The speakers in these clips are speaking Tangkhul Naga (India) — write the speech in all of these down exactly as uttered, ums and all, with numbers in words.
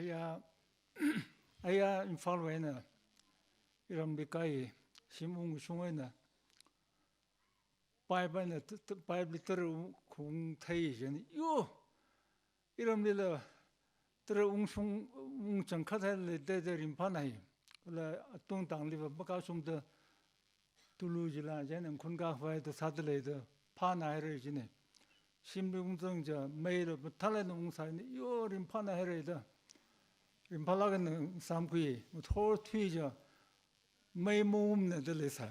Aya, aya Imphal wui eina iramli kai, shim ungshung eina, pipe eina t-, t-, pipe li tara ung khung thei jin, yo, iramlila tara ungshung, ungchangkhat hailei da, da ringphānai. Kala atungtangli va makashungda tulu jila jin, ungkhunkhavai da sāda lei da, phānai haira jina. Shimli ungzang ja, meila mathālāk eina ungsai ni, yo, ringphānai haira da. Ringphālāk eina samkhui, ngathor thuiya, mei maumana da leisai.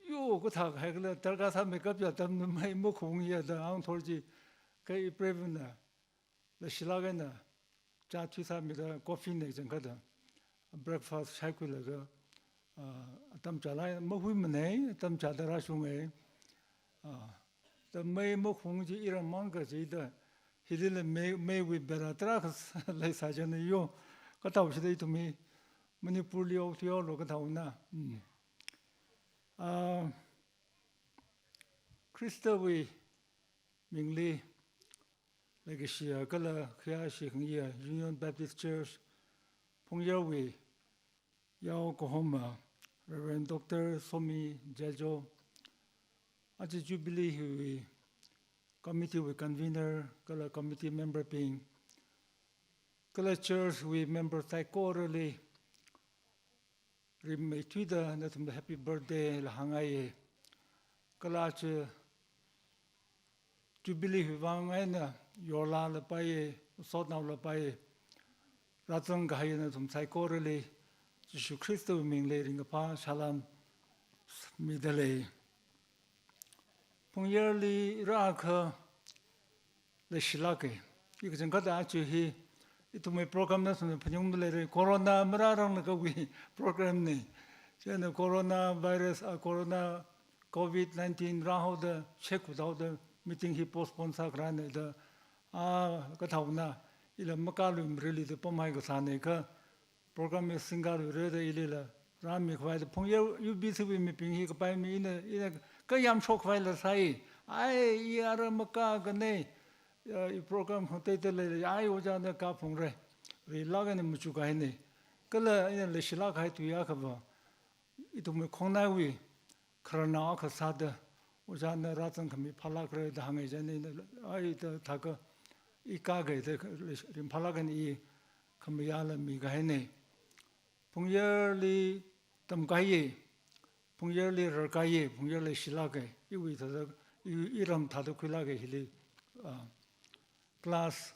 Yo, kathā haikhala, darkar sāmeikap atamna mei makhungya da, angthor chi, kha ipreivana leishilāk eina, chā thuisāmida, coffee na changkada, breakfast shaikhuilaga, ah, atam chālāk eina, mahuimanei, atam chāda rāshungai, ah, da mei makhung chi iram mang kajida, hilila mei, meiwui bera tarākha leisā jina yo, kathāoshida ithum hi, Manipurli okthui olo kathāona. Mm. Ah, Khristawui mingli, leikashiya kala khayāshi khangayiya Union Baptist Church Phungyarwui yao kahoma Reverend Doctor Somi Jejo, aja Jubilee hiwui committee wui convener kala committee member bing, kala church wui member saikorali, rimeithuida nathumli happy birthday la hāngngaiya. Kala chi Jubilee hiwui vang eina yorlala paiya, sotnaola paiya. Rāzang kahai nathum saikorali, Jishu Khristawui mingli ringkaphā salam mida lei. Phungyarli rākha leishilāka. I kachangkhat aja hi, ithumwui program nathumna phaningungda leira, corona marāranglakha wui program na. Chieina corona virus, ah, corona covid nineteen rāhaoda, shekhudaoda, meeting hi postpone sākharāna da, ah, kathāona, ila makāluimarali da pamhai kasāna kha, program hi singkaluira da ilila rāmikhavai da Phungyar U B C wui mibing hi kapai mi ina, ina kayam shokkhavai la sai. Ai, i ara makākhanei, ya, i program hangtei tei lei, ai, ojāna kāphungra. Rilāk eina machukkahaina. Kala ina leishilāk kahai tui akhava, ithumwui khongnaiwui khararnao akha sāda, ojāna rāzangkhami phālākra da hānga jina, ai da thākha, i kākha da ringphālāk eina i khamayāla mikahaina. Phungyarli tamkaiya, Phungyarli rarkaiya, Phungyarli leishilāka, iwui thāda, i, iram thāda khuilāka hili, ah, class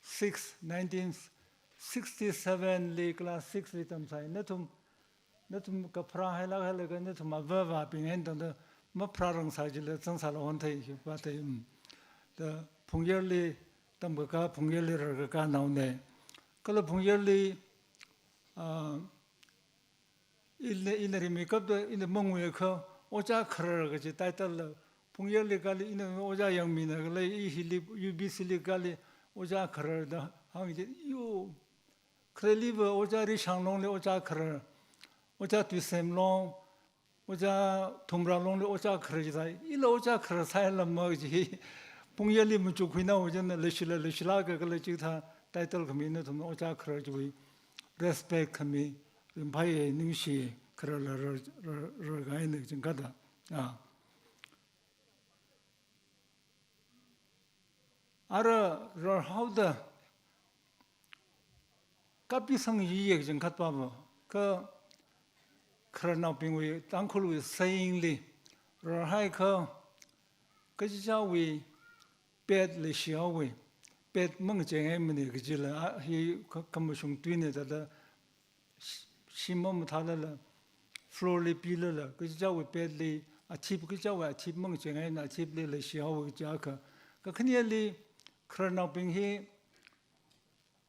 six, nineteen sixty-seven li class six li tamsai. Nathum, nathum kapharā hailāk hailaga nathum avāva̱bing eina tangda mapharārangsai jila zangsāla honthei hi vāthei, mm. Da Phungyarli tamkakā, Phungyarli rarkakā naona. Kala Phungyarli, ah, ina, ina rimeikapda ina mangui kha, ojā kharar kaji title la, Phungyarli kali ina ojā yangmina kala, i hili U B C li kali ojā kharar da hānga jina yo. Khareli va ojā Rishang Longli ojā kharar, ojā Tuisem Long, ojā Thumra Longli ojā kharar jisai, ila ojā kharar sāhailama kaji hi Phungyarli machukkhuinao jina, leishila, leishilāka kala chithā title khami nathum ojā kharar chiwui respect khami, ringphāya, ningshi, khararla rar, rar, rarkahaina kachangkhat da. Ah. Ara rarhaoda kapisang yiya kachangkhat pava, kha khararnaobingwui, Tangkhulwui saying li, rarhaiakha kachichāwui pet leishihaowa, pet mangacheingaimana kajila, ah, hi kha-, khamashung tuina thāda, shi-, shim mamathālala, floor li pilala, kachichāwui pet li, athip, kachichāwui athip mangacheingaina, athipli leishihaowa kaja akha. Kakhaneli, khararnaobing hi,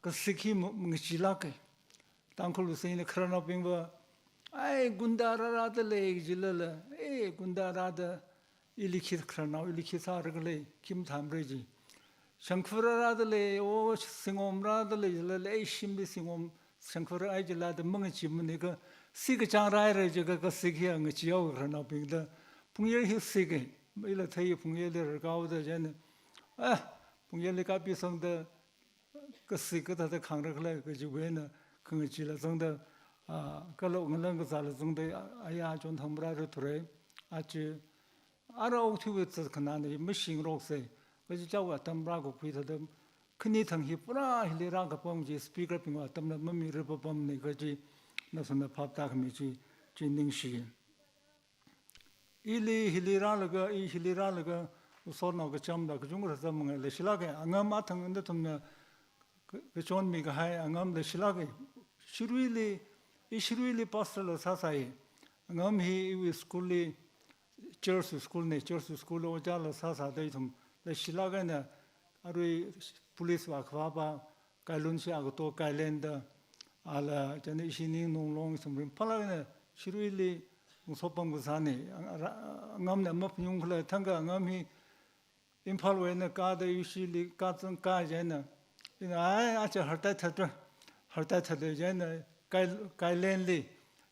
kasik hi ma-, mangachilāka. Tangkhulwui saying na khararnaobing va, ai, gunda rārāda lei kajilala, eh, gunda rāda, ili khi khararnao, ili khi sārakhala, khi mathāmara ji. Shangkhur rārāda lei, o, singom rāda lei jilala, ei, shimli singom, shangkhur rāi jilala da mangachimana kha, sik kachāng rāhaira jiakha, kasik hi ngacheehaowa khararnaobing da. Phungyar hi sika, ila thei Phungyarli rarkāhaoda jina. Ah, Phungyarli kapisangda, kasik kathāda khangra khala kajiwui eina khangachila zangda, ah, kala ngalang kazāla zangda, ah, aya chonthang marāra thurai. Aja, ara okathuiwui zatkhanāna hi mashingroksa. Kaji chawa atam rākakhui thāda, khani thang hi pura hili rākapam chi speaker bingwui atamla mamirapapamna kaji, nathumna phaptākhami chi, chi ningshi. Ili hili rālaga, i hili rālaga, usotnao kachamla kachungkha sāzāmngai, leishilāka. Angam athang nathumna ka-, kachonmi kahai angam leishilāka. Shiruili, i Shiruili pastor la sāsai. Angam hi iwui school li, church school na, church school ojāla sāsāda ithum leishilāk eina, arui police wui akhavā pa, Kailun shi agato Kailen da, ala chieina ishi Ningnong Long ithum ringphālāk eina Shiruili ngasopam kasāna. Ang-, ra-, angamna maphaningung khala thangkha angam hi Imphalwui eina kāda Yushili kāzang kā chieina, ina ai, aja hartai thatra, hartai thatra chieina Kai-, Kailenli,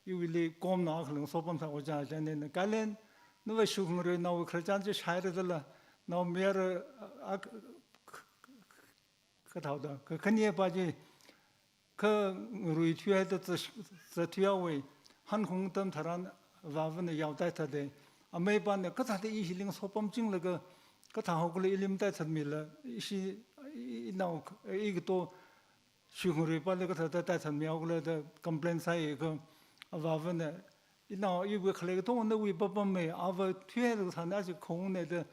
iwuili komna akha ngasopam sā ojā chieina, Kailen, nava shukhangarui naowui khararchan chi shaira dala, naomayara, ak-, kathāda, ka khani pa chi, khangarui thuihaida za, zathuihaowa, hankhung atam tharan avāvana yaotai thāda, amei pana kathāda i hili ngasopam chinglaga, kathā haokhala ili mataithatmila, ishi, i, i nao, i kato, shukhangarui pala kathāda taithatmi haokhala da complain sāi kha, avāvana, inao iwui khalei katonga nawui papamma, ava thuihaida sāna aja khongna da,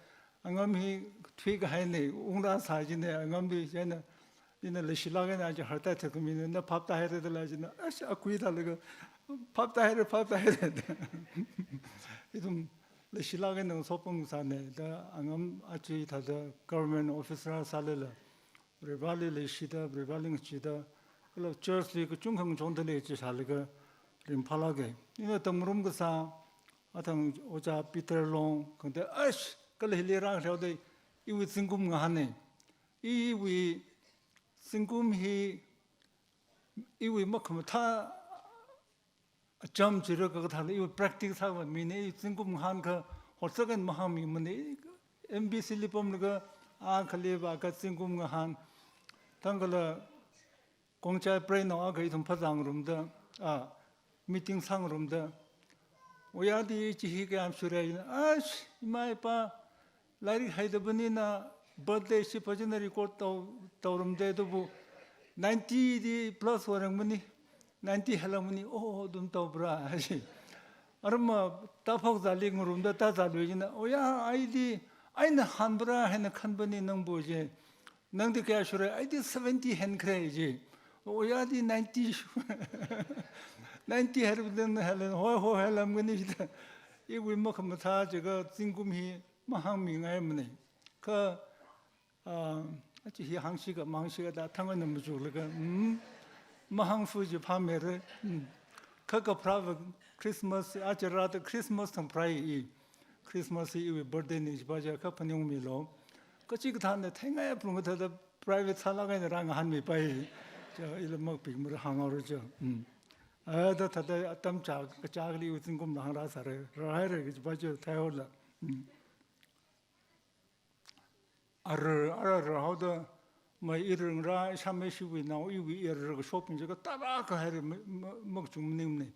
angam hi thuikahaina, ungrāsā china, angamli chieina, ina leishilāk eina aja hartai thatkhamina, na phaptāhaira dala china, ash, akui tālaga, phaptāhaira, phaptāhaira da. Ithum leishilāk eina ngasopam sāna, da angam aja thāda government officer sālala, Vareli leishida, Vareli ngachida, kala church li kachungkha ngachonda lei chi shālaga ringphālāka. Ina tamrum kasā, athang ojā Peter Long, khangatei, ash, kala hili rākharāoda, iwui zingkum ngahāna. Iwui zingkum hi, iwui makhamathā acham chira kakathāla iwui practice sākhamina, i zingkum ngahānkha hotsakhan mahāngmimana, M B C li pamlaga akhali vākha zingkum ngahān. Thangkhala Khongchai preinao akha ithum phazāngarumda, a, meeting sāngarumda, Oyadi chi hi kayākha shurai, ash, ima ipa, lairik haida banina birthday shi phāchina record tau, taurumda tubu, ninety di plus oirangmana, ninety hailangmana, oh, dum taubra, ashi. Arma taphok zali ngarumda tazalui china, oya, aidi, aina hanbra haina khanbana nangbu chi. Nangdi kayā shurai, aidi seventy henkhare chi. Oyadi ninety shu. Ninety hairabdang hailan, hoi, hoi, hailamgani chida. Iwui makhamathā chiakha zingkum hi mahāngmingaimana. Kha, ah, aja hi hāngshika, mahāngshika da thangana machuklaga, mm, mahāngfu chi phāmeira, mm. Kha kapharāva Christmas, aja rāda Christmas thang pharai i. Christmas hi iwui birthday na jipa chiakha phaningungmilu. Kachikathāna theingai apung kathāda private sālāk eina rāngahānmipai. Cha ila makpikmara hānghaora cha. Mm. Ada thāda atam chā, kachākli iwui zingkumla hāngrāsāra, rāhaira kajipa cha theihaola. Mm. Ara, ara, ara haoda, mai iringra, ishāmeishiwui nao, iwui ara kashokbing chiakha tarākha haira, ma, ma, makachung maningmana.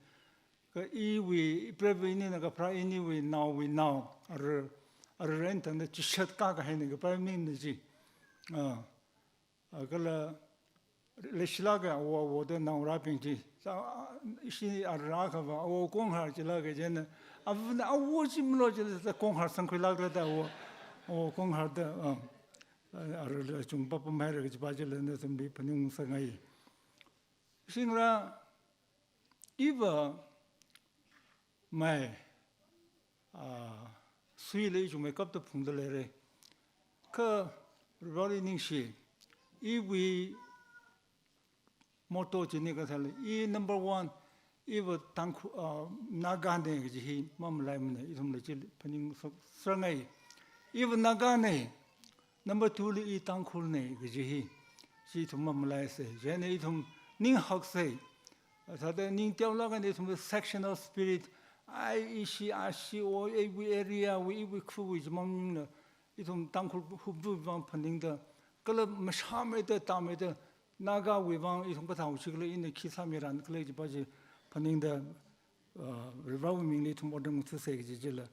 Kha iwui, ipreivawui inina kapharā iniwui naowui nao, ara, ara eina tangda chishat kakahaina kapai maningmana chi. Ah, ah, kala leishilāka awo, awo da naongarābing chi. Sa, ah, ishi ara akhava, awo Konghar chilāka chieina. Avana awo chi malo chila sa Konghar sangkhuilākra da awo, awo Konghar da, ah, ah, arala chungpapa maira kajipa chila nathumli phaningungsangai. Shingra, iva mai, ah, suila ichungmeikapta phungda leira. Kha Vareli ningshi, iwui motto china kathāla, i number one, iva Tangkhul, ah, Nagana kaji hi mamalaimana, ithumla chili phaningsa-, sangai. Iva Nagana, number two li i Tangkhulna kaji hi, chi ithum mamalaisa. Chieina ithum ninghaksa. Thāda ningteolāk eina ithum sectional spirit, ai ishi, ashi, o, iwui area wui, iwui khawui chi maningla, ithum Tangkhul hupvuvang phaningda, kala mashāmeida, tāmeida, Nagawui vang ithum kathāda shikhala ina khi sāmiran khala jipa chi phaningda, uh, Varivarawui mingli ithum otram ngathāsei kaji chila,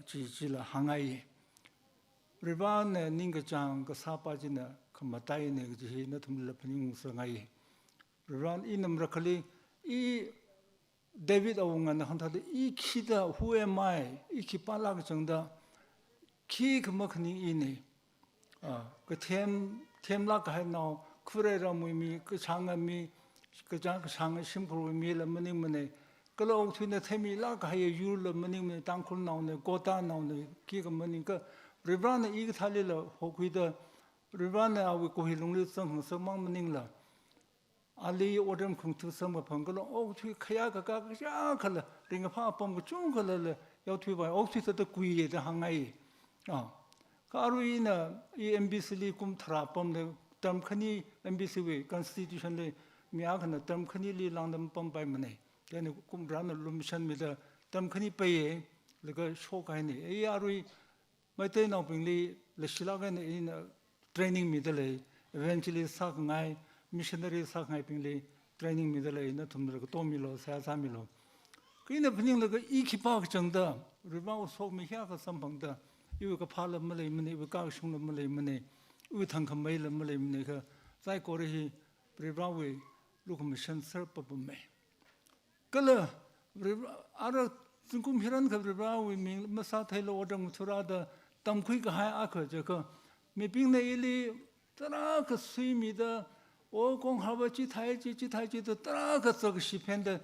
chi, chila hāngngai. Varivarana ningkachāng kasāpa china khamataina kaji hi nathumla phaningungsangai. Varivara ina marakhali, i David awungana hāngthāda, i khida, who am I? I khipālāk kachangda, khikha makhaning ina. Ah, kathem, themlāk kahai nao, khurai ramwui mi, kashanga mi, kachang, kashanga shimkhurwui mila maningmana. Kala okathuina themmilāk kahai yurla maningmana, Tangkhulnaona, Kotanaona, khikha maningka, Varivarana i kathālila hokhuida, Varivarana awui kuhi lungli zanghangsakmang maningla, ali otram khangathā samkaphang kala okathui khayā kakā kachākhala, ringkaphā apam kachungkhalala yaothuivai, okathui thāda kuiya da hāngngai. Ah. Kha arui ina i M B C li kum tharā pamda, term khani M B C wui constitution li mi akhana term khanili lāngda mapampaimana. Chieina kum Varivarana lumashanmida term khani peiya, laga shokhaina. I arui Meiteinaobingli leishilāk eina ina training midalei, evangelist sākhangai, missionary sākhangaibingli training midalei, nathumla katomilo, seihā sāmilo. Kha ina phaninglaga i khipā kachangda, Varivara sokmi hiyākha samphangda, iwui kaphāla maleimana, iwui kakashungla maleimana, iwui thangkhameila maleimana kha, saikora hi Varivarawui lukhamashan serpapamma. Kala, Varivara, ara zingkum hiyākha Varivarawui ming masātheila otram ngathārada tamkhui kahai akha jiakha, mibingna ili tarākha suimida, o Konghava chithai chi, chithai chi da tarākha zakkashi phenda,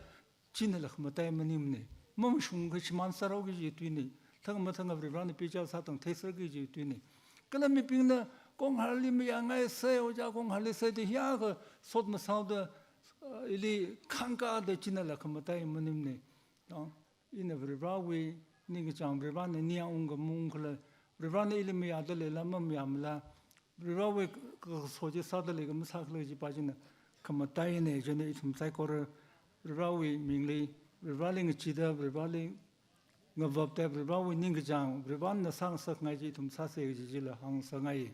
chinala khamatai maningmana. Mamashungakha shimān sārao kaji tuina. Thang mathang Varivarana picha sātang theiser kaji tuina. Kala mibingna Konghavali mayāngaisei, ojā Konghavali sei da hiyākha sot masāoda, uh, ili khangkāda chinala khamatai maningmana. Ah, ina Varivarawui ningkachāng, Varivarana ningyāng ungkhamung khala, Varivarana ili mayādaleila mamayāmala, Varivarawui kaso chi sādalei kha masākhala jipa china khamataina. Chieina ithum saikora Varivarawui mingli, Varivarali ngachida, Varivarali ngavapda, Varivarawui ningkachāng, Varivarana sāngasakngai chi ithum sāsei kaji chila hāngsangai.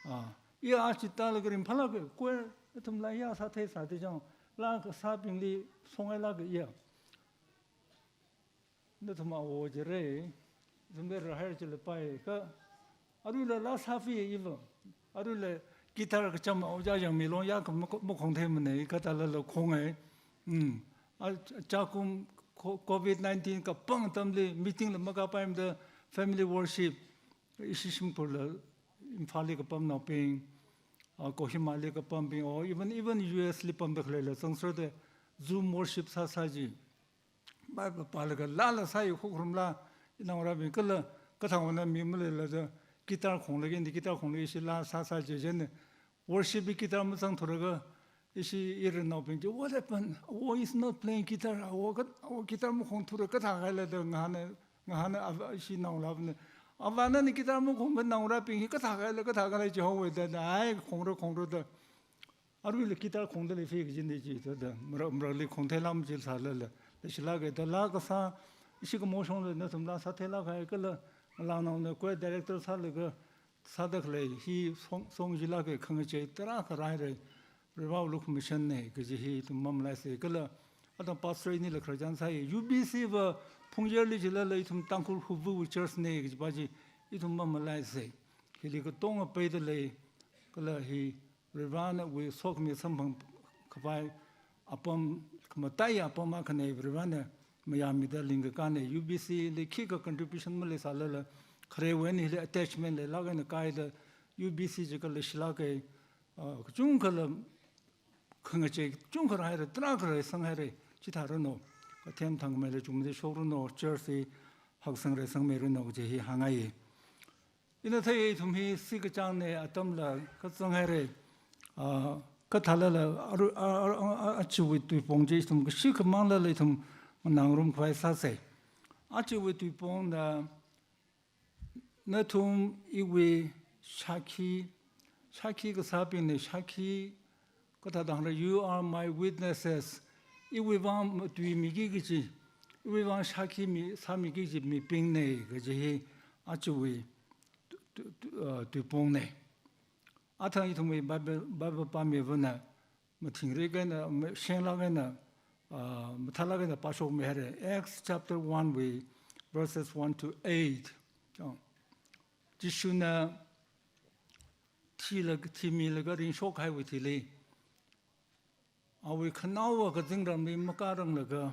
Ah, iya achi tālaga ringphālāka, koi ithumla iya sātheisāda chang, laa kasābingli songailāka iya. Nathum awo jire, ithumla rāhaira chila pai, kha aruila laa sāfi iva. Aruila guitar kacham ojā Yangmilong yākha mako-, makhongtheimana, i kathālala khongai. Hmm. A, chākum co-, covid nineteen kapang atamli meeting la makāpaimada family worship, ishi shimkhurla Imphalli kapamnaobing, a, Kohimali kapambing, or even, even U S li pamda khaleila zangserda Zoom worship sāsai ji. Bible pālaga laala sāya, khokharumla, inaongarābing kala, kathāngvana mi maleilada, guitar khonglaga, ina guitar khonglaga ishi laa sāsai ji chieina, worship wui guitar mazangthuraga, ishi irinnaobing chi, "What happened? Awo is not playing guitar. Awo kat-, awo guitar makhongthura kathākahaila," da ngahāna, ngahāna ava, ishi naongalāvana. "Ava nana guitar makhongakha naongarābing hi kathākahaila, kathākahaila jihaowa," da, da, ai, khongra, khongra da. Aruila guitar khongda leifi kajina chi, da, da, mara, marali khongtheilā maji sālala, leishilāka da laa kasā, ishi kamoshongla nathum laa sātheilākhai kala, ngalānaona koi director sālaga, sāda khalei hi song, song jilāka khangachei tarākha rāhaira, Varivara lukhamashanna kaji hi ithum mamalaisei kala, atam pastor inila khararchan sāya, U B C va Phungyarli jilala ithum Tangkhul Huvu church na kajipa chi ithum mamalaisei. Hili katonga peidalei, kala hi Varivarawui sokhami samphang khavai apam, khamataiya apam akhana, Varivarana mayāmida lingkakāna. U B C li khikha contribution maleisālala, kharewui eina hili attachment leilāk eina kaida U B C jiakha leishilāka, ah, kachungkhala khangachei kachungkha rāhaira, tarākha rāsanghaira, chithāranu. Kathem thangmeila chungmeida shokranu, church hi haksangra sangmeiranu kaji hi hāngngai. Ina thei ithum hi sikachāngna atamla kazanghaira, ah, kathālala aru-, a, a, a, a, ajawui tuipong chi ithum kashi kamanglala ithum nganāngarumkhavai sāsei. Ajawui tuipongna nathum iwui shākhi, shākhi kasābingna shākhi kathāda hāngra, "You are my witnesses." Iwui vang matuimiki kaji, iwui vang shākhi mi, sāmiki kaji mibingna kaji hi ajawui tu, tu, tu, uh, tuipongna. Athang ithumwui Bible, Bible pāmivana, mathingrik eina, ma-, shenglāk eina, ah, mathālāk eina pāshokmihaira. Acts chapter one wui verses one to eight. Oh. Jishuna thila, thimilaga ringshok kahaiwui thili, awui khanaowa kazingramli makāranglaga,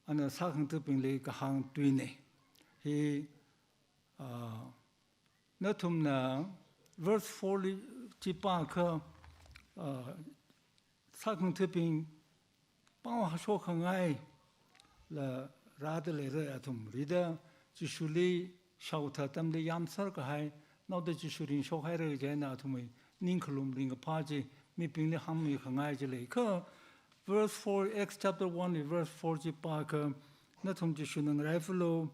ana sākhangatha̱bingli kahāng tuina. Hi, ah, nathumna verse four li chi pākha, ah, sākhangatha̱bing pao hāshok khangaila rāda leira athum. Rida Jishuli shaothat atamli yāmser kahai, naoda Jishu ringshok haira kaji eina athumwui ningkhalum ringkaphā chi mibingli hāngmi khangai chi lei. Kha verse four, Acts chapter one verse four chi pākha, nathum Jishuna ngaraifalu,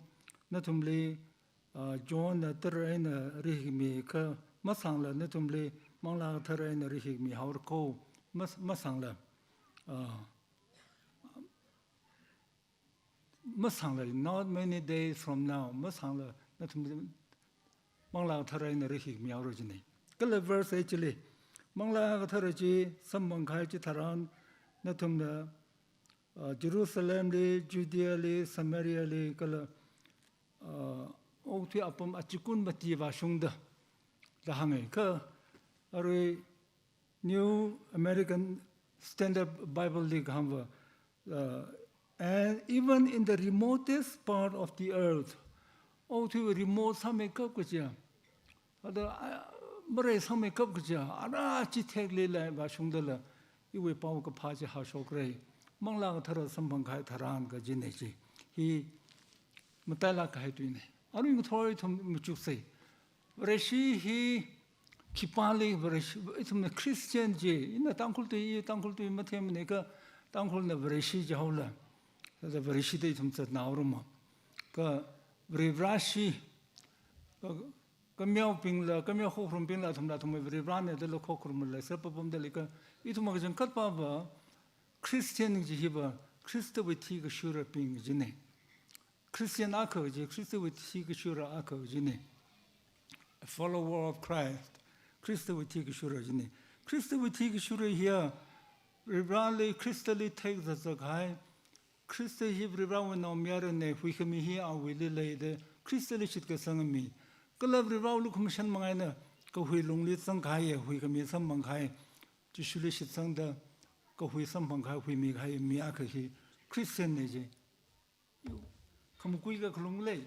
nathumli, ah, Johnna tara eina rikhami kha masangla nathumli Manglā Kathara eina rikhami haora ko, mas-, masangla, ah, masangla, not many days from now, masangla nathum Manglā Kathara eina rikhami haora jina. Kala verse eight chili, Manglā Kathara chi samphang kahai chitharan nathumna, ah, Jerusalemli, Judeali, Samariali, kala, ah, okathui apam achikun mati vāshungda, da hānga. Kha arui New American Standard Bible li kahāngva, uh, "And even in the remotest part of the earth," okathui remote sāmeikap kaja, ada, ah, marai sāmeikap kaja, ara chithekli la vāshungdala iwui paokaphā chi hāshokra. Manglā Kathara samphang kahai tharan kajina chi. Hi matailāk kahai tuina. Arui ngathor ithum machuksei. Vareshi hi khipāli Vareshi, ithumna Christian chi, ina Tangkhul tui, i Tangkhul tui mathemmana kha Tangkhulna Vareshi jihaola, thāda Vareshida ithum zatnao ruma. Kha Varivarashi, kha, khameobingla, khameo khokharumbingla, athumla athumwui Varivarana dala khokharumla, sāpapamda lei kha, ithum kachangkhatpava Christian chi hiva Khristawui thikashurabing jina. Christian akha chi, Khristawui thikashura akha jina. A follower of Christ, Khristawui thikashura jina. Khristawui thikashura hiya, Varivarali, Khristali theizatzak kahai, Khrista hi Varivarawui naomayarana, huikhami hi awuili leida, Khristali shitkasang mi. Kala Varivarawui lukhamashan manga eina kahui lungli zangkahaiya, huikhami samphang kahai, Jishuli shitsangda kahui samphang kahai, huimi kahai mi akha hi Christian na ji. Khamakui kakhalung lei.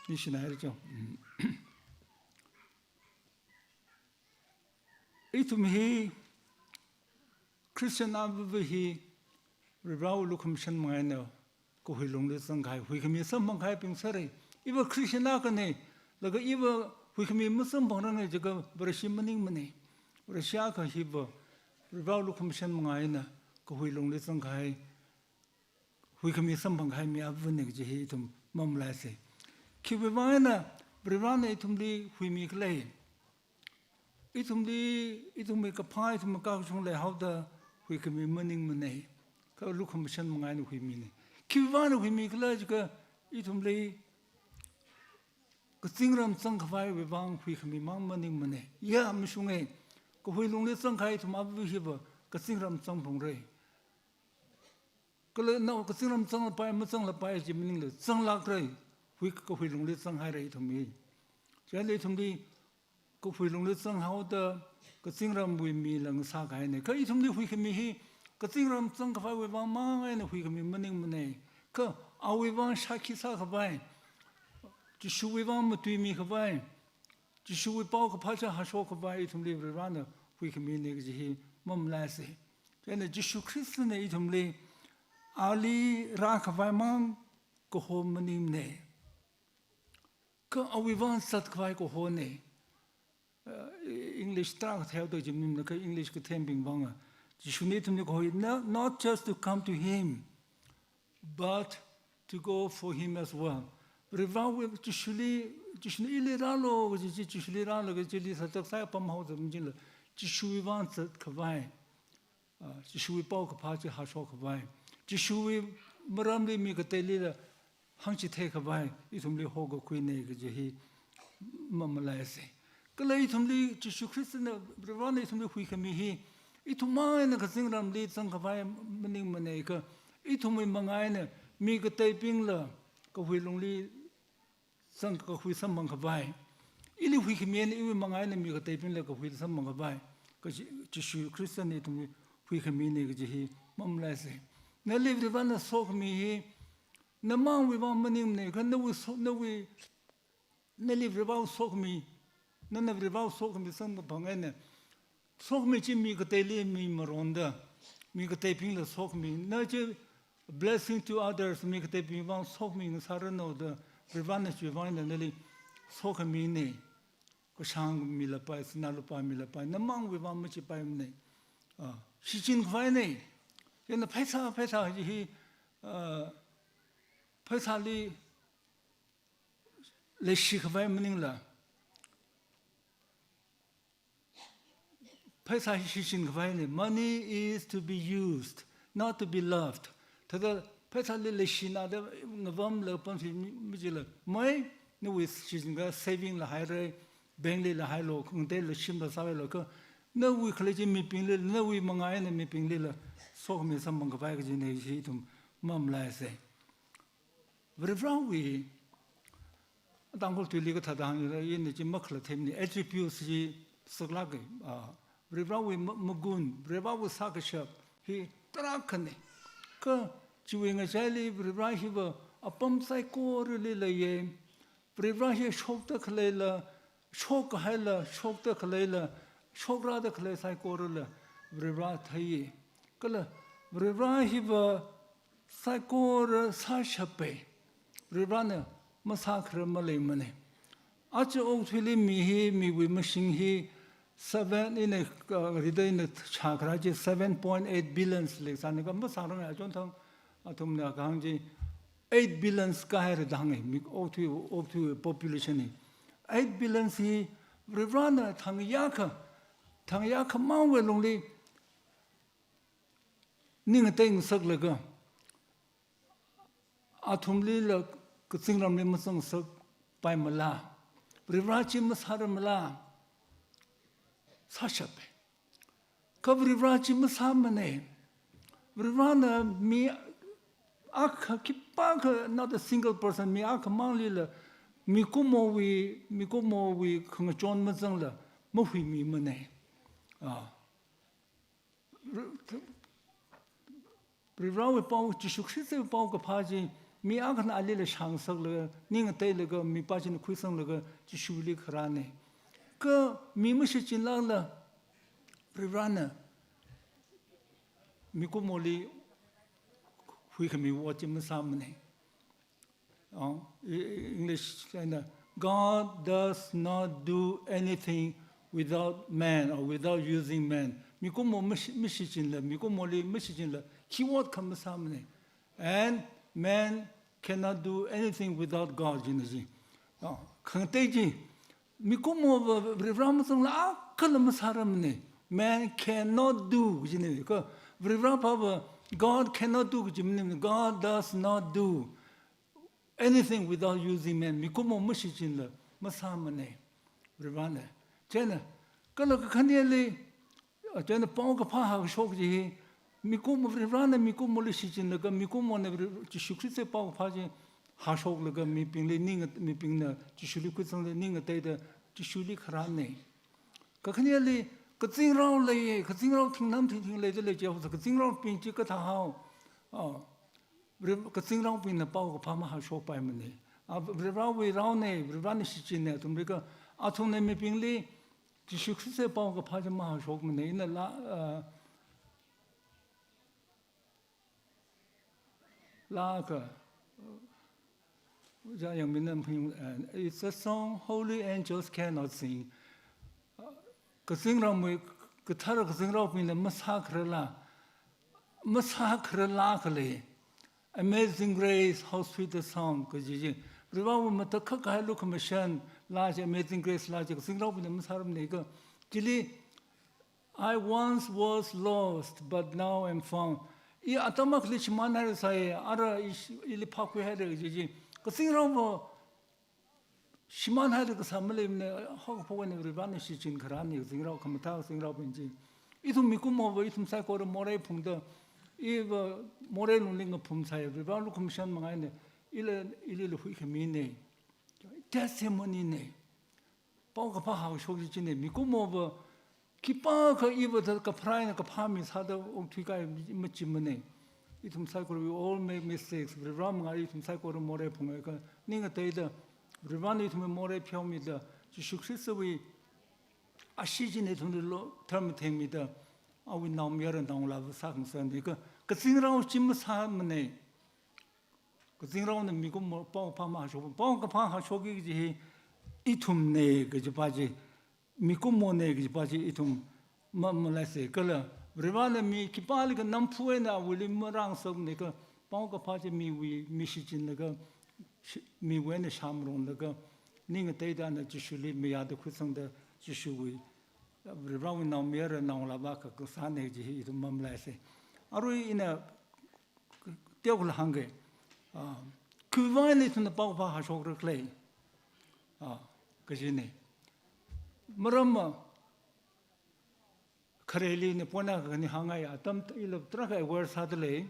Nishina haira cho. Ithum hi Christian ava hi Varivarawui lukhamashan manga eina kahui lungli zangkahai, huikhami samphang kahaibing sāra. Iva Christian akhana, laga iva huikhami masamphangranga jiakha Vareshi maningmana. Vareshi akha hiva Varivarawui lukhamashan manga eina kahui lungli zangkahai, huikhami samphang kahai mi avana kaji hi ithum mamalaisa. Khiwuivang eina Varivarana ithumli huimi khala? Ithumli, ithumwui kaphā, ithumwui kakashung leihaoda huikhami maningmana. Kha lukhamashan manga eina huimina. Khiwuivangna huimi khala jiakha ithumli kazingram zangkhavaiwui vang huikhami mang maningmana. Ya mashunga, kahui lungli zangkahai ithum ava hiva kazingram zangphungra. Kala nao kazingram zanglapai, mazanglapai chi maningla, zanglākra, hui, kahui lungli zanghaira ithum hi. Chieina ithumli kahui lungli zanghaoda kazingramwui mila ngasākahaina. Kha ithumli huikhami hi kazingram zangkhavaiwui vang mang eina huikhami maningmana. Kha awui vang shākhi sākhavai, Jishuwui vang matuimi khavai, Jishuwui paokaphā chi hāshok khavai ithumli Varivarana huikhamina kaji hi mamalaisa. Chieina Jishu Khristana ithumli ali rākhavai mang kaho maningmana. Kha awui vang zatkhavai kahona. Uh, English tarākha theida chi maningmana kha English kathembing vanga. Jishuna ithumli kahoi, not, not just to come to him, but to go for him as well. Varivarawui Jishuli, Jishuna ili rālu kaji chi, Jishuli rālu kaji chili sāzak sāya apam haoda majila, Jishuwui vang zatkhavai, ah, Jishuwui paokaphā chi hāshok khavai, Jishuwui maramli mi kateilila hāngchithei khavai ithumli hokakhuina kaji hi mamalaisa. Kala ithumli Jishu Khristana, Varivarana ithumli huikhami hi, ithum mangna kazingramli zangkhavai maningmana kha, ithumwui manga eina mi kateibingla kahui lungli zangkakhui samphang khavai. Ili huikhami eina iwui manga eina mi kateibingla kahui samphang khavai. Kaji Jishu Khristana ithumli huikhamina kaji hi mamalaisa. Nali Varivarana sokhami hi, namangwui vang maningmana kha, nawui so-, nawui, nali Varivara sokhami, nana Varivara sokhami samkaphang eina, sokhami chi mi kateili mi maronda, mi kateibingla sokhami, na chi blessing to others, mi kateibing vang sokhami ngasāranu da, Varivarana chiwui vang eina nali sokhamina. Kashāng milapai, sinā lupā milapai, namangwui vang machipaimana. Ah, shichin khavaina. Chieina pheisā, pheisā hi, ah, pheisāli leishi khavai maningla, pheisā hi shichin khavaina. Money is to be used, not to be loved. Thāda pheisāli leishina da ngavamla pamsi mi, mijila. Mai, nawui shichin kha saving la haira, bank lila hailu, khangateila shimla sāvailu kha, nawui khalei chi mibingli, nawui manga eina mibinglila sokhami samphang khavai kajina, chi ithum mamalaisa. Varivarawui, Tangkhul tuili kathāda hānga, ina chi makhalatheimana, attributes chi saklāka, ah, Varivarawui ma-, magun, Varivarawui sākashap hi tarākhana. Kha chiwui ngachaili Varivara hiva apam saikorali leiya. Varivara hi shokda khaleila, shokkahaila, shokda khaleila, shokrada khalei saikorala Varivara theiya. Kala Varivara hiva saikora sāshapa. Varivarana masākharar maleimana. Aja okathuili mi hi, miwui mashing hi, seven ina, uh, rida ina shākharar chi seven point eight billions leisāna kha masāranga, achonthang athumna kahāng chi eight billions kahaira da hānga, mi okathui, okathui population hi. Eight billions hi Varivarana thang yākha, thang yākha mangwui lungli ning ngateingasaklaga, athumlila kazingramli mazangsakpaimala? Varivara chi masāramala? Sāshapa. Kha Varivara chi masāmana. Varivarana mi akha khipākha, not a single person, mi akhamanglila mikumowui, mikumowui khangachon mazangla mahuimimana. Ah. Varivarawui pao, Jishu Khristawui paokaphā chi, mi akhana alila shāngasaklaga, ning ngateilaga, mipā china khuisanglaga, Jishuli kharāna. Kha mi mashichinlala, Varivarana mikumoli huikhami ot chi masāmana. Oh, i-, i-, English eina, "God does not do anything without man or without using man." Mikumo mashi-, mashichinla, mikumoli mashichinla, khi ot kha masāmana. And man cannot do anything without God, jina chi. Oh, khangatei chi, mikumova Varivara mazangla akhala masāramana. Man cannot do, jina. Kha Varivara pava, God cannot do, kaji maningmana. God does not do anything without using man. Mikumo mashichinla masāmana, Varivarana. Chieina, kala kakhaneli, chieina paokaphā hākashok chi hi, mikumo, Varivarana mikumoli shichinlaga, mikumona Vari-, Jishu Khristawui paokaphā chi hāshoklaga, mibingli ning ngat-, mibingna Jishuli khuisangda ning ngateida Jishuli kharāna. Kakhaneli, kazingrao leiya, kazingrao thingnam thingthing leida lei jihaosa, kazingraobing chi kathāhao. Ah, Vari-, kazingraobingna paokaphā mahāshokpaimana. Ah, Varivarawui raona, Varivarana shichinna, athumli kha, athumna mibingli Jishu Khristawui paokaphā chi mahāshokmana. Ina laa, ah, laa akha, Ojā Yangminna phing, uh, "It's a song holy angels cannot sing." Kazingraowui, kathara kazingraobingna masākhararla, masākhararla khalei. "Amazing Grace, how sweet the sound," kaji chi. Varivarawui matakhak kahai lukhamashan laa chi, Amazing Grace laa chi, kazingraobingna masāramna kha. Chili, "I once was lost, but now am found." I atam akhali shimānhairasai, ara i sh-, ili phākhuihaira kaji chi. Kazingraova shimānhaida kasā maleimana, haokaphok eina Varivarana shichin kharāna, kazingrao khamathā, kazingraobing chi. Ithum mikumova, ithum saikora morei phungda, iva morei lungli ngaphum sāya, Varivara lukhamashan manga eina, ila, ilila huikhamina. Testimony na. Paokaphā hāngshok chi china, mikumova, khipākha iva thāda kapharā eina kaphā mi sāda okthui kahai machimana. Ithum saikora, we all make mistakes. Varivara manga ithum saikora morei phungakha, ning ngateida, Varivarana ithumwui morei pheomida, Jishu Khristawui ashee china ithumli lo, tharmathengmida, awui naomayara naongalāva sākhangasakna. Kha, kazingrao chi masāmana. Kazingraona mikumova paokaphā mahāshok, paokaphā hāshokki kaji hi ithumna kajipa chi, mikumona kajipa chi ithum ma-, malaisa. Kala Varivarana mi khipālikha namphu eina awuili marāngasakmana kha, paokaphā chi miwui, mi shichinlaga, shi-, miwui eina shāmaronglaga, ning ngateida ana Jishuli mayāda khuisangda, Jishuwui, Varivarawui naomayara naongalāva kha kasāna kaji hi ithum mamalaisa. Arui ina teokha hāngga, ah, khiwuivang eina ithumna paokaphā hāshokra khala, ah, kajina. Maramva, khareli ina point akha khani hāngngaiya, atam ila tarākha aware sādalei,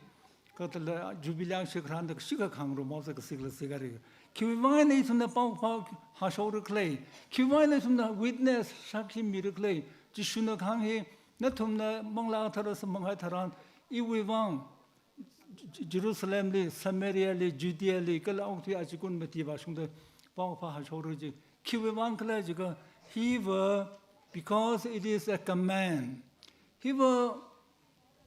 kha thāla Jubilee ashi kharānda kashikha khāngrumhaosa, kashikla shikari. Khiwuivang eina ithumna paokaphā hāshokra khala, khiwuivang eina ithumna witness, shākhi mira khala, Jishuna kahāng hi, nathumna Manglā Kathara samphangkahai tharan, iwui vang, J-, Jerusalemli, Samariali, Judeali, kala okathui achikun mati vāshungda paokaphā hāshokra ji. Khiwuivang khala jiakha, hiva, because it is a command. Hiva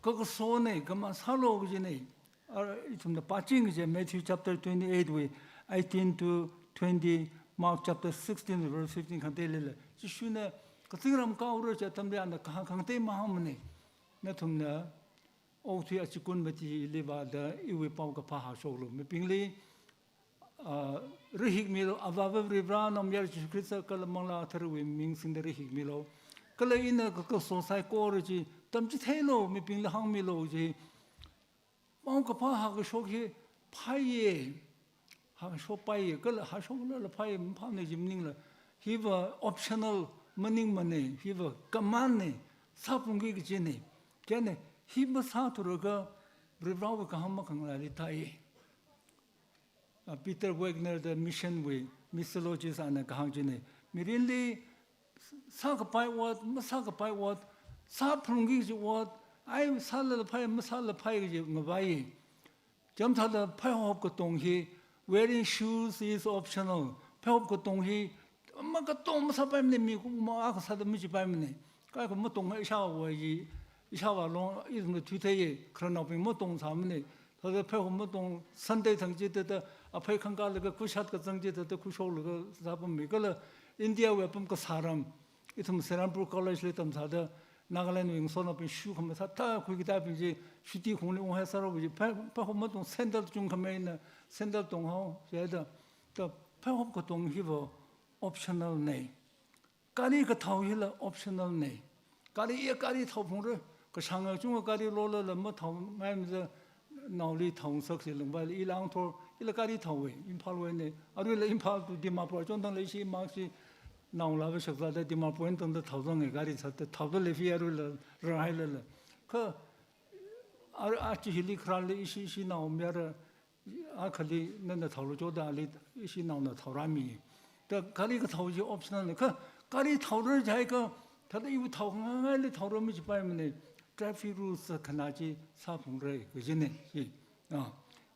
kakasona, command sālu kajina. Ara, ithumna pāching kaja Matthew chapter twenty-eight wui eighteen to twenty, Mark chapter sixteen verse fifteen khangateilila. Jishuna kazingram kaora chi atamli ana kahāng khangatei mahāngmana. Nathumna okathui achikun matili vāda iwui paokaphā hāshoklu. Mibingli, ah, rahikmilu, Avāva Varivara, Naomayara Jishu Khrista kala Manglā Katharawui ming singda rahikmilu. Kala ina kakaso saikora chi tamchitheilu, mibingli hāngmilu ji. Paokaphā hākashok hi phāya, hākashok phāya, kala hāshoklala phāya, maphāmana ji maningla, hiva optional maningmana, hiva command na, sāphungki kajina. Chieina, hi masāthurakha, Varivarawui kahāng makhangalāli thāya. Ah, Peter Wagner, the mission wui, missiologist ana kahāng china. Mirinli sākapai ot, masākapai ot, sāphungki kaji ot, ai sālala phāya, masālala phāya kaji ngavai. Chāmthāda phaihop katong hi, wearing shoes is optional. Phaihop katong hi, makatong masāpaimana, mikumo akha sāda machipaimana. Kaikha matong ishāvā ji, ishāvā long, ithumna thuitheiya, khararnaobing matong sāmana. Thāda phaihop matong Sunday thang chithāda, aphei khangkālaga khuishat kazang chithāda khuishoklaga sāpammi kala India wui apam kasā ram. Ithum Serampore College li tamsāda, Nagaland wui ngasotnaobing shoe khamasā thā khuikatabing chi, shuti khongli unghai sāra bu chi, phai, phaihop matong sandal chungkhameina, sandal tonghao, jihaida, ta phaihop katong hiva optional na. Gari kathao hila optional na. Gari ya gari thaophungra, kashānga chunga gari lolala mathaongaimada naoli thaongasaksi langvaila ila angthor, ila gari thaowa, Imphal wuina. Aruila Imphal to Dimapur, chonthangla ishi imashi naongalāva shakzāda Dimapur eina tangda thaozanga gari sāda, thaoda leifi aruila rāhailala. Kha, ar-, achi hili kharāli ishi, ishi naomayara, akhali nana thaolu chodali, ishi naona thaorāmi. Ta gari kathao chi optional na. Kha, gari thaora jiakha, thāda iwui thaongangaili thaora machipaimana, traffic rules khanā chi sāphungra kajina, chi. Ah.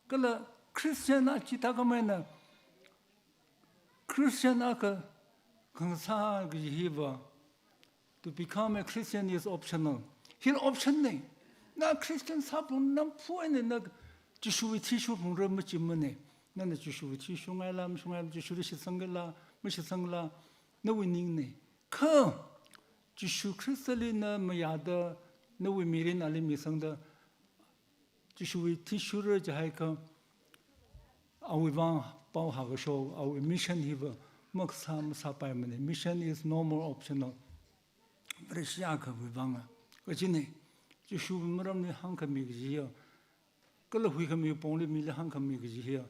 Kala Christian a chithākhameina, Christian akha khangasā kaji hiva, to become a Christian is optional. Hila option na. Na Christian sāphung namphu eina na Jishuwui thi shurphungra machimana. Nana Jishuwui thi shurngaila, mashurngaila, Jishuli shitsangla, mashitsangla, nawui ningna. Kha, Jishu Khristali na mayāda, nawui mirin ali misangda, Jishuwui thi shurra jiakha, awui vang pao hākashok, awui mission hiva makasā masāpaimana. Mission is no more optional. Vareshi akhawui vanga. Kajina, Jishuwui maramli hāngkhami kaji hiya, kala huikhami pongli mili hāngkhami kaji hiya,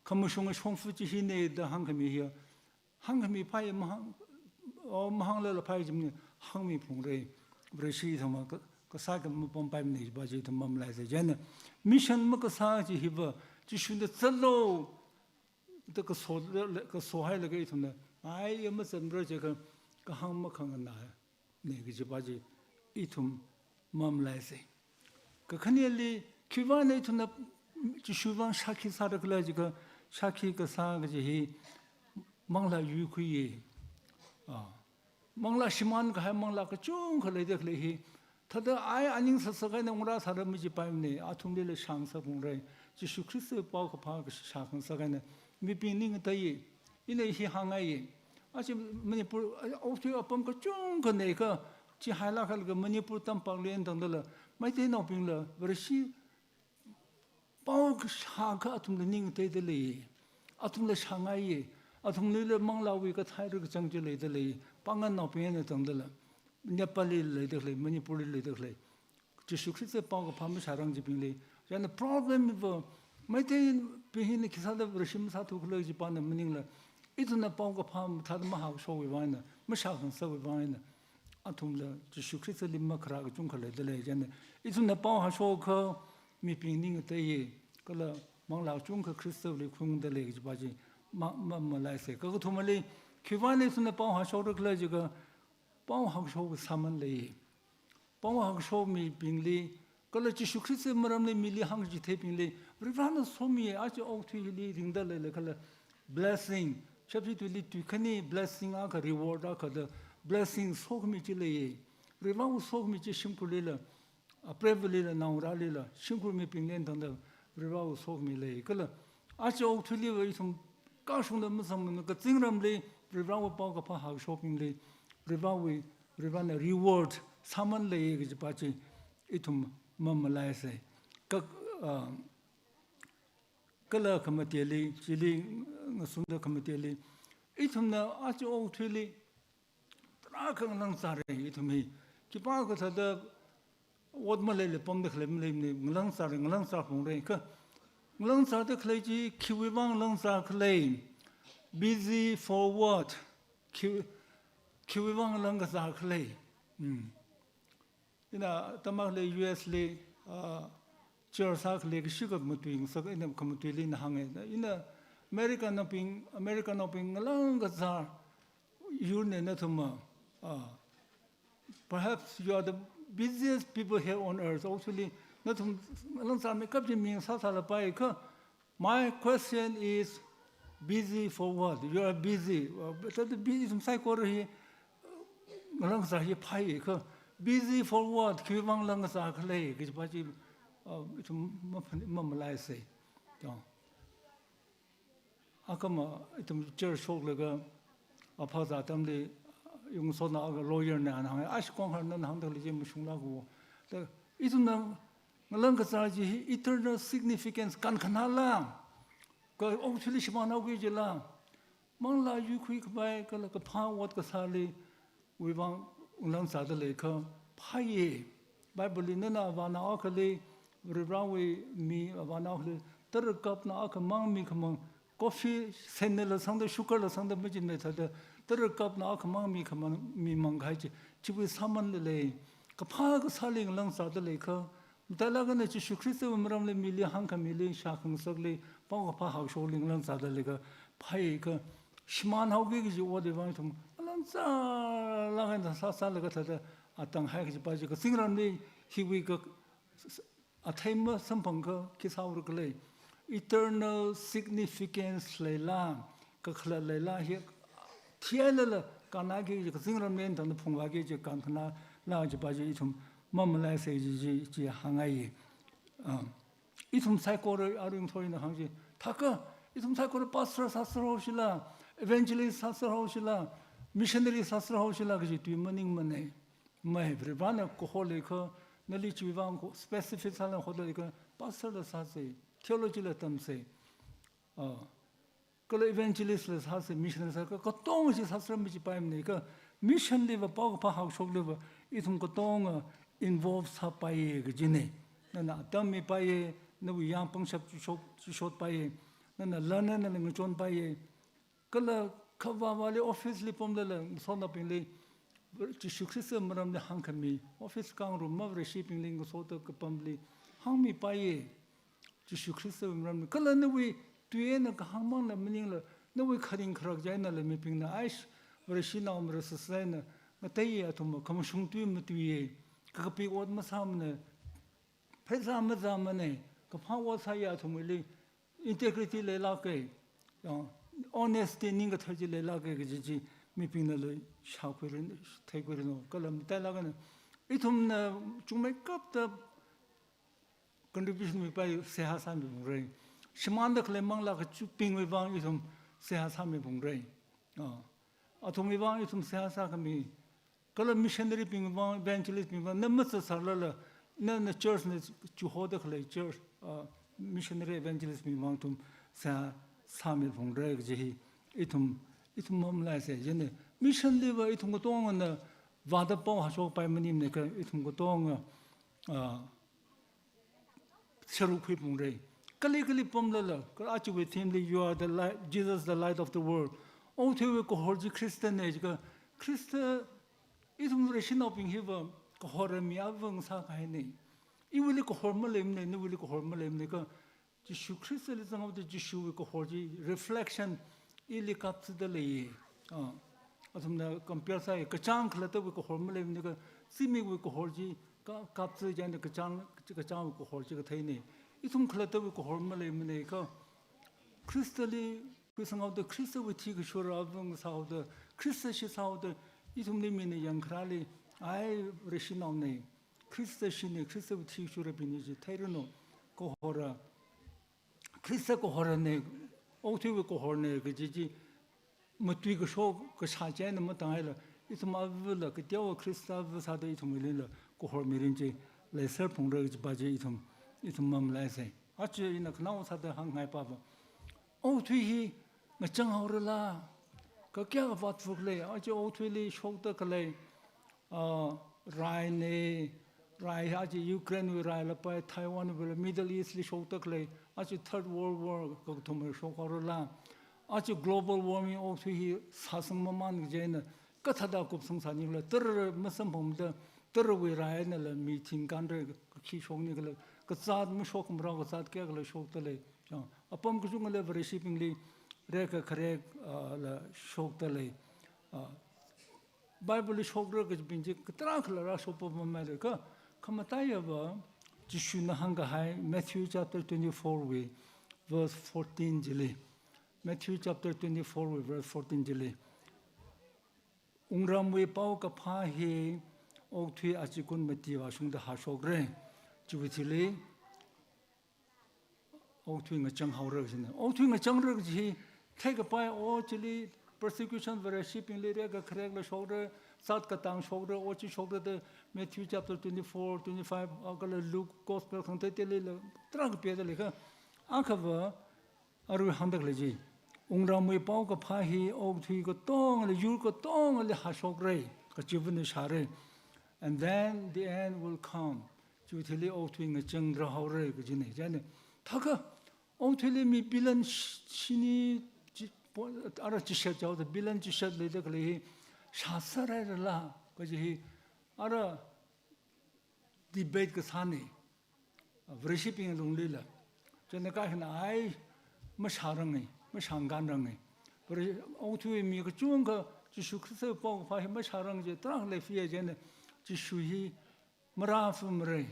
khamashunga shongfa chi hina da hāngkhami hi, hāngkhami phāya mahāng, o, mahānglala phāya jimni, hāngmiphungra. Vareshi ithumva ka, kasā ka mapampaimana jiva chi ithum mamalaisa. Chieina mission makasā chi hiva, Jishuna zatlu da kaso, kasohailaga ithumna, ai, ya mazatmara jiakha, kahāng makhangana ne kajiva chi ithum mamalaisa. Kakhaneli, khiwuivangna ithumna Jishu vang shākhi sāra khala jiakha, shākhi kasā kaji hi manglā yuikhuiya. Ah. Manglā shimānkahai manglā kachungkha leida khalei hi, thāda ai aning sāsā kahaina ngarā sāra majipaimana, athumlila shāngasakphungra. Jishu Khrista paokaphā kashā shākhangasak eina mibing ning ngateiya. Ina hi hāngngaiya. Aja Manipur, a, okathui apam kachungkha neiakha, chi hailākhailakha Manipur tampakli eina tangdala, Meiteinaobingla, Vareshi pao kashā akha athumla ning ngateida lei. Athumla shāngaiya. Athumlila manglāwui kathei rakachang chi leida lei. Panganaobing eina tangdala, Nepalli leida khalei, Manipurli leida khalei, Jishu Khrista paokaphā mashārang chibingli. Chieina problem hiva, Meiteibing hina khisāda Vareshi masāthu khala jipana maningla, ithumna paokaphā mathāda mahākashowui vang eina, mashākhangasakwui vang eina, athumla Jishu Khristali makharā kachungkha leida lei. Chieina ithumna pao hāshokha, mibing ning ngateiya, kala manglā kachungkha Khristali khuingada lei kajiva chi ma, mamalaisa. Kakathumali, khiwuivangna ithumna pao hāshokra khala jiakha, pao hākasho sāman lei. Pao hākasho mibingli, kala Jishu Khrista maramli mili hāngchitheibingli, Varivarana somi, aja okathuili ringda leilakhala, blessing, shapshi tuili tui khani blessing akha, reward akha da, blessing sokhami chi leiya. Varivarawui sokhami chi shimkhurlila, apreivali la, naongarāli la, shimkhur mibingli eina tangda Varivarawui sokhami lei. Kala aja okathuiliva ithum kashungda mazangmana, kazingramli Varivarawui paokaphā hākashobingli Varivarawui, Varivarana reward sāman lei kajiva chi ithum mamalaisa. Ka, ah, kala khamateli, chili ngasunda khamateli, ithumna aja okathuili tarākha ngalāngzāra ithum hi. Khipākha thāda ot maleila pamda khalei maleimana, ngalāngzāra, ngalāngzāphungra kha. Ngalāngzāda khalei chi khiwuivang ngalāngzā khala? Busy for what? Khi, khiwuivang ngalāngkazā khala? Hmm. Ina atam akhali U S li, ah, church akhali kashika matui ngasak, ina khamatuili ina hānga. Ina Americanaobing, Americanaobing ngalāngkazā yurna nathum, ah, perhaps you are the busiest people here on earth. Actually, nathum ngalāngzāmeikap chi mi ngasāsālapai kha, my question is, busy for what? You are busy. Uh, thāda busy ithum saikora hi, uh, ngalāngzā hi phāya kha, busy for what? Khiwuivang ngalāngzā khala kajiva chi, uh, ithum maphan-, mamalaisa. Ya. Akhama ithum church shoklaga, aphāzā atamli, yungsotna akha lawyer na ana hānga, ashi kongharna hāngda khalei chi mashunglāka. Da, ithumna ngalāngkazā chi hi eternal significance kankhanāla, kha okathuili shimānhaoki jila, manglā yuikhuikhavai kala kaphā ot kasāli wuivang ngalāngzāda lei kha phāya. Bible li nana avānao akhali, Varivarawui mi avānao akhali, tara cup na akhamang mikhamang, coffee senna la sangda, sugar la sangda majinmei thāda, tara cup na akhamang mikhamang, mimang kahai chi, chiwui sāmanla lei. Kaphā kasāli ngalāngzāda lei kha, matailāk eina Jishu Khristawui maramli mili hāngkhamili, shākhangasakli, paokaphā hākasholi ngalāngzāda lei kha, phāya kha, shimānhaoki kaji otwui vang ithum ngalāngzālāk eina sāsālaga thāda atanghai kajiva chi, kazingramli hiwui ka athei masamphang kha khi sāra khala? Eternal significance leila, kakhalat leila hi, thihailala kannāki, kazingramli eina tangda phungvāki kaji kankhanāla kajiva chi ithum mamalaisa chi, chi, chi hāngngaiya. Ah, ithum saikora arui ngathor ina hāng chi, thākha, ithum saikora pastor sāserhaoshila, evangelist sāserhaoshila, missionary sāserhaoshila kaji tui maningmana. Mai, Varivarana kaho lei kha, nali chiwui vang kho specific sālala hoda lei kha, pastor la sāsa, theology la tamsa, ah, kala evangelist la sāsa, missionary sāsa, katonga chi sāsermi jipaimana kha, mission liva, paokaphā hākashokliva, ithum katonga involve sāpaiya kajina. Nana atam mipaiya, nawui yang pangshap chushot, chushotpaiya, Nana lan nana ngachonpaiye. Kala kavāvāli office li pamlala ngasotnaobingli Jishu Khrista maramli hāngkhami, office kangrumma Vareshibingli ngasoda kapamli hāngmipaiye. Jishu Khristawui maramli. Kala nawui tui eina kahāng mangla maningla, nawui kharing kharak chi einala mibingna, "Aish, Vareshinao mara sāsā eina ngateiye, athum khamashung tui matuiye, kakapik ot masāmane, pheisā mazāmane, kaphā ot sāye, athumwuili integrity leilāke, ya, honesty ningkathar chi leilāke," kaji chi mibingnala shākhuirin, theikhuirino. Kala matailāk eina ithumna chungmeikapta contribution mipai seihā sāmiphungra. Shimānda khalei manglā kachungkhabingwui vang ithum seihā sāmiphungra. Ah, athumwui vang ithum seihā sākhami. Kala missionary bingwui vang, evangelist bingwui vang, na mazatsālala, na, na church na chihoda khalei church, ah, missionary evangelist bingwui vang ithum seihā sāmiphungra kaji hi ithum, ithum mamalaisa. Chieina mission liva ithum katongana vāda pao hāshokpai maningmane kha, ithum katonga, ah, sharuk khuiphungra. Kali kali pamlala, kala ajawui theme li, "You are the light, Jesus, the light of the world." Okathuiwui kahor chi Khristane jiakha, Khrista, ithum Vareshinaobing hiva kahora mi avāva̱ sākahaine. Iwuili kahor maleimane, nawuili kahor maleimane kha, Jishu Khristali zanghaoda Jishuwui kahor chi reflection ili kapzada leiye. Ah, athumna compare sāi, kachāng khalattawui kahor maleimane kha, zimikwui kahor chi ka-, kapzada chieina kachāng, kachāngwui kahor chi katheine. Ithum khalattawui kahor maleimane kha, Khristali khuisanghaoda, Khristawui thikashura avāva̱ sāhaoda, Khrista shitsāhaoda, ithumli mina yangkharāli, "Ai, Vareshinaone, Khrista shine, Khristawui thikashurabingni," chi theiranu. Kahora, Khrista kahorane, okathuiwui kahorne kaji chi matuikashok kashā chieina matānghaila, ithum avāva̱la, kateowa Khrista avāva̱ sāda ithumwuilila kahor mirin chi leiserphungra kajipa chi ithum, ithum mamalaisa. Aja ina khanao sāda hāngngaipa va, okathui hi ngachang haorala, kakayā kavāt phuk lei, aja okathuili shokda khalei, ah, raine, rai hi aja Ukraine wui rai lapai, Taiwan wui la, Middle East li shokda khalei, aja Third World War kakathumwui shok haorala, aja global warming, okathui hi sāsang mamān kaji eina, kathāda kupsang sāningla, tara masamphangda, tarawui rai einala mi thingkanra, khi shokni khala, kazāt mashok marao kazāt kayākhala shokda lei. Ya, apam kachungkhala Vareshibingli rekakharek, ah, la shokda lei. Ah, Bible li shokra kajibing chi kathara khalara shokpam mamai lei kha, khamataiya va, Jishuna hāngkahai Matthew chapter twenty-four wui verse fourteen chili. Matthew chapter twenty-four wui verse fourteen chili. Wungramwui paokaphā hi okathui achikun mati vāshungda hāshokra. Chiwui thili, okathui ngachang haora kajina. Okathui ngachangra kaji hi theikapai, o chili persecution, Vareshibingli rekakharekla shokra, zāt katang shokra, o chi shokra da Matthew chapter twenty-four, twenty-five, ah, kala Luke Gospel khangateiteilila tarākha pida lei kha. Akhava, arui hāngda khalei chi, wungramwui paokaphā hi okathui katongali, yur katongali hāshokra, kachivana shāra. And then the end will come. Chiwui thili okathui ngachangra haora kajina. Chieina, thākha, okathuili mi billion sh-, shini chi, po-, ara chishat chaoda billion chishat leida khalei hi shāsārairala kaji hi, ara debate kasāne. Vareshibing lunglila. Chieina kaikhana ai mashāranga, mashānganranga. Vare-, okathui mi kachungkha Jishu Khristawui paokaphā hi mashārang chi tarākha leiphiya chieina Jishu hi marāphamara.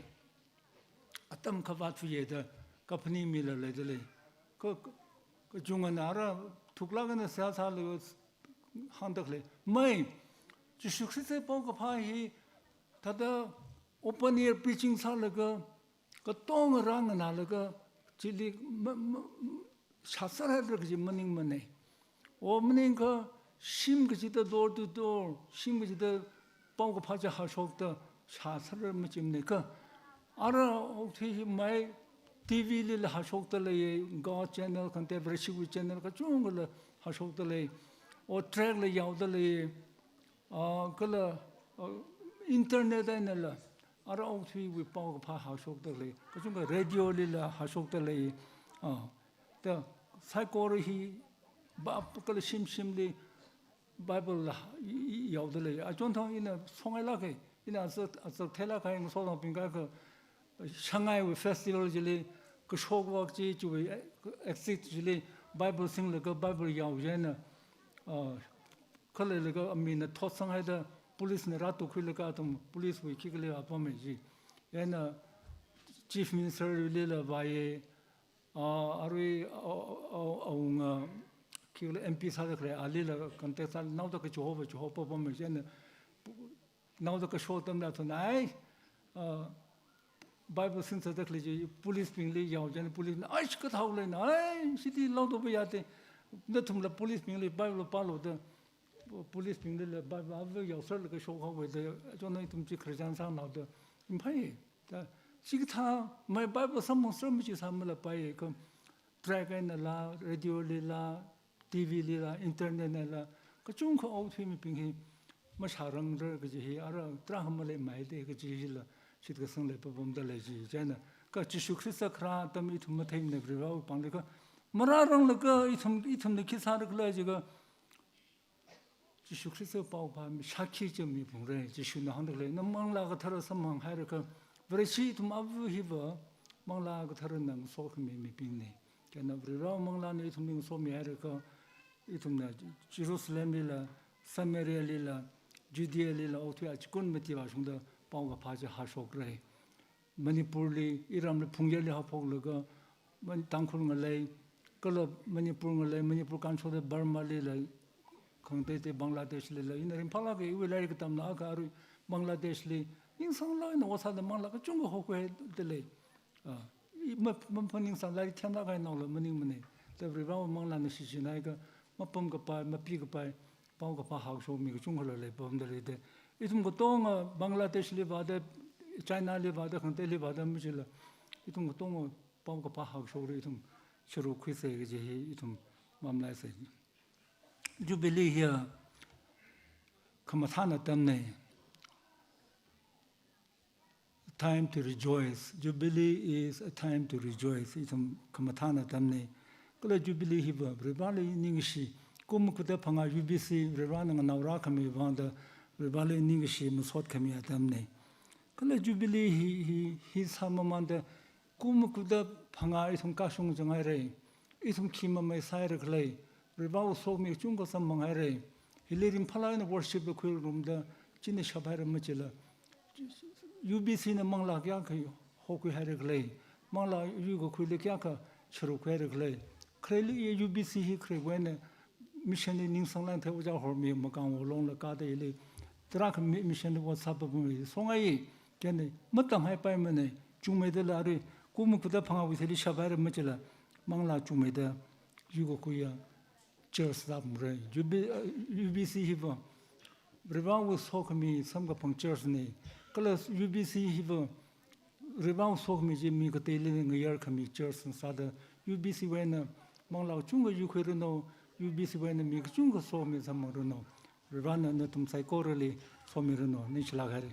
Atam khavāt phuiya da kaphaning mila leida lei. Ka, ka, kachungana ara thuklāk eina seihā sālaga hāngda khalei. Mai, Jishu Khristawui paokaphā hi thāda open air preaching sālaga, katonga rānganālaga, chili ma, ma, shāsāraira kaji maningmane. O maningkha shim kachida door to door, shim kachida paokaphā chi hāshokda shāsāra machimane kha. Ara okathui hi mai T V lila hāshokda lei, God channel, khangatei Vareshiwui channel kachungkhala hāshokda lei. O tract la yaoda lei. Ah, kala, ah, internet einala, ara okathuiwui paokaphā hāshokda lei, kachungkha radio lila hāshokda lei, ah, da, Saikora hi ba kala shim shimli Bible la i- i- yaoda lei. Achonthang ina songai lākei, ina azak azak thei lākei, ngasolangbing kaikha Shanghai wui festival chili kashok vak chi chiwui exit chili Bible singlaga Bible yao jina, ah, khaleilaga amina thot sanghaida police na rātukhuilaga athum police wui khikha lei apam e chi. Ina Chief Minister lila vāye, ah, arui, ah, ah, ah, awunga khikha lei M P sāda khalei alila contact sā naoda kachihowa chiho papam e chi. Ina naoda kashok atamla thun ai, ah, Bible singsa da khalei chi police bingli yao jina, police na ai shikathao leina ai shidi laoda ba yāde. Nathumla police bingli Bible pālu da, police bingli la Bible ava yaosarlaga shok haowa da, achonna ithum chi Christian sānao da, imphai da. Chikathā mai Bible samphang sāra mi chi sāmalapai ka, tract einala, radio lila, T V lila, internet einala, kachungkha okathui mibing hi mashārangra kaji hi, ara tarākha maleimeide kaji hila shitkasang lei papamda lei chi. China ka Jishu Khrista kharā atam ithum matheimana Varewui pāngli ka, marāranglaga ithum, ithumna khi sāra khala jiakha, Jishu Khrista paophāmi shākhi chāmi phungra. Jishuna hāngda khalei, na Manglā Kathara samphang hairakha, Vareshi ithum ava hiva Manglā Katharana ngasokhami mibingna. Kha na Varewui Manglāna ithumli ngasomi hairakha, ithumna Jerusalem lila, Samaria lila, Judea lila, okathui achikun mati vāshungda paokaphā chi hāshokra. Manipurli, iramli phungyali haophoklaga, Man-, Tangkhul ngalei, kala Manipur ngalei, Manipur kanshokda Burma lila, khangateitei Bangladesh lila, ina ringphālāka, iwui lairik katamla akha arui Bangladesh li, ningsanglāk eina ot sāda Manglā kachungkha hokhuida lei. Ah, i ma, ma, maningsang lairik themlāk kahai naola maningmana. Da Varewui Manglāna shichinhaiakha, mapamkapai, mapikapai, paokaphā hākashok mi kachungkhala lei papamda leida. Ithum katonga Bangladesh li vāda, China li vāda, khangateili vāda machila, ithum katonga paokaphā hākashokli ithum sharuk khuisa kaji hi ithum mamalaisa. Jubilee hiya khamathān atamna. Time to rejoice. Jubilee is a time to rejoice. Ithum khamathān atamna. Kala Jubilee hiva Vareli ningkashi, kum makuda phangā U B C Varena nganaorākhami vangda Vareli ningkashi masotkhami atamna. Kala Jubilee hi, hi, hi sāmamānda kum makuda phangā ithum kashung zanghaira. Ithum khi mamei sāhaira khala, Varewui sokhami kachungkha samphanghaira. Hili ringphālāk eina worship la khuirumda, china shaphaira machila, U B C na Manglā kayākha hokhuihaira khala, Manglā yuikakhuili kayākha sharuk khuihaira khala, khareli U B C hi kharewui eina mission li ningsanglāk eina theivaja hormi makang olongla kada hili tarākha mi-, mission li ot sāpapamli songai, kha na matamhaipaimana, chungmeida la arui kum makuda phangāwui theili shaphaira machila, Manglā chungmeida yuikakhuiya church sāpamra. U B, uh, U B C hiva Varewui sokhami samkaphang church na. Kala U B C hiva Varewui sokhami chi mi kateili ngayarkhami church sāda, U B C wui eina Manglā kachungkha yuikhuiranu, U B C wui eina mi kachungkha sokhami samphangranu. Varena nathum saikorali somiranu. Ningshilāk haira.